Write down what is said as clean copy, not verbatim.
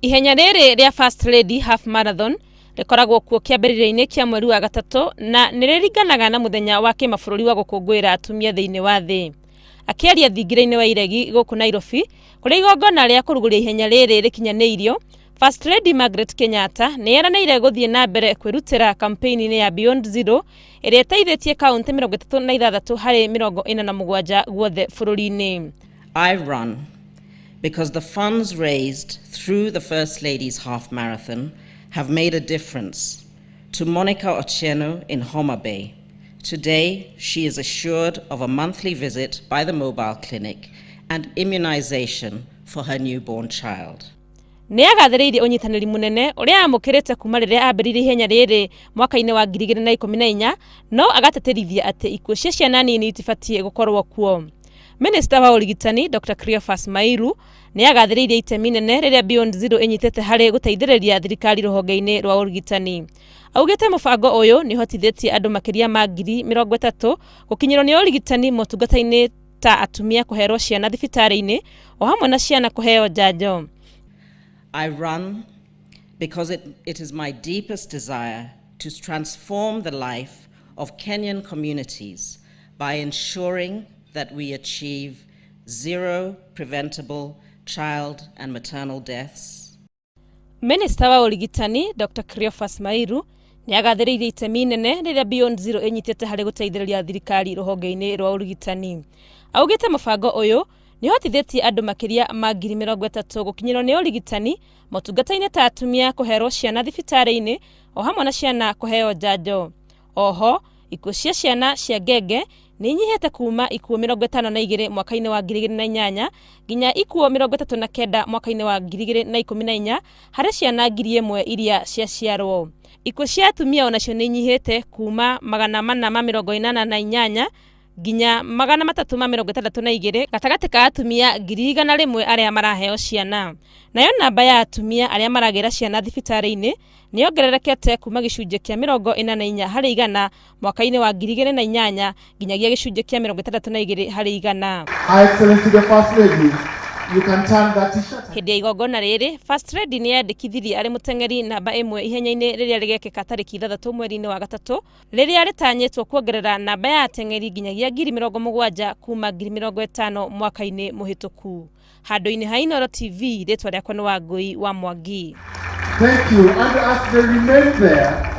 Ihenya rĩrĩ rĩa First Lady Half Marathon rĩkoragwo kuo kĩambĩrĩria-inĩ kĩa mweri wa gatatũ na nĩ rĩringanaga na mũthenya wa kĩmabũrũri wa gũkũngũĩra atumia thĩinĩ wa thĩ. Akĩaria thingira-inĩ wa Iregi gũkũ Nairobi, kũrĩa igongona rĩa kũrugũria ihenya rĩrĩ rĩkinyanĩirio, First Lady Margaret Kenyatta nĩ eranĩire gũthiĩ na mbere kwĩrutĩra kampeini-inĩ ya Beyond Zero ĩrĩa ĩteithĩtie kaunti 36 harĩ 47 guothe bũrũri-inĩ. I run because the funds raised through the First Lady's Half Marathon have made a difference to Monica Ochieno in Homa Bay. Today, she is assured of a monthly visit by the mobile clinic and immunization for her newborn child. Nĩ agathĩrĩirie ũnyitanĩri mũnene ũrĩa amũkĩrĩte kuma rĩrĩa ambĩrĩirie ihenya rĩrĩ mwaka-inĩ wa 2014, no agatĩtĩrithia atĩ ikuũ cia ciana nini itibatiĩ gũkorwo kuo. Minista wa ũrigitani Dr. Cleophas Mairu nĩ agathĩrĩirie itemi nene rĩrĩa Beyond Zero ĩnyitĩte harĩ gũteithĩrĩria thirikari rũhonge-inĩ rwa ũrigitani. Augĩte mũbango ũyũ nĩ ũhotithĩtie andũ makĩria ma 30,000 gũkinyĩrwo nĩ ũrigitani motungata-inĩ ta atumia kũherwo ciana thibitarĩ-inĩ o hamwe na ciana kũheo njanjo. I run because it is my deepest desire to transform the life of Kenyan communities by ensuring that we achieve zero preventable child and maternal deaths. Minista wa ũrigitani Dr. Cleophas Mairu nĩ agathĩrĩirie itemi nene rĩrĩa Beyond Zero ĩnyitĩte harĩ gũteithĩrĩria thirikari rũhonge-inĩ rwa ũrigitani. Augĩte mũbango ũyũ nĩ ũhotithĩtie andũ makĩria ma 30,000 gũkinyĩrwo nĩ ũrigitani motungata-inĩ ta atumia kũherwo ciana thibitarĩ-inĩ o hamwe na ciana kũheo njanjo. Oho ikuũ cia ciana cia ngenge nĩ inyihĩte kuma ikuũ 52 mwaka-inĩ wa 2008 nginya ikuũ 39 mwaka-inĩ wa 2014 harĩ ciana 1,000 iria ciaciarwo. Ikuũ cia atumia onacio nĩ inyihĩte kuma 488 nginya 362 gatagatĩ ka atumia 100,000 arĩa maraheo ciana. Nayo namba ya atumia arĩa maragĩra ciana thibitarĩ-inĩ nĩ yongererekete kuma gĩcunjĩ kĩa 44 harĩ igana mwaka-inĩ wa 2008 nginyagia gĩcunjĩ kĩa 62 harĩ igana. Her Excellency the First Lady, you can turn that T-shirt. Hĩndĩ ya igongona rĩrĩ, First Lady nĩ yandĩkithirie arĩ mũteng'eri namba 1 ihenya-inĩ rĩrĩa rĩgekĩka tarĩki 6 mweri-inĩ wa gatatũ, rĩrĩa rĩtanyĩtwo kuongerera namba ya ateng'eri nginyagia 70,000 kuma 50,000 mwaka-inĩ mũhĩtũku. Handũ-inĩ ha Inooro TV, rĩtwa rĩakwa nĩ Wangũi wa Mwangi. Thank you. And as they remain there,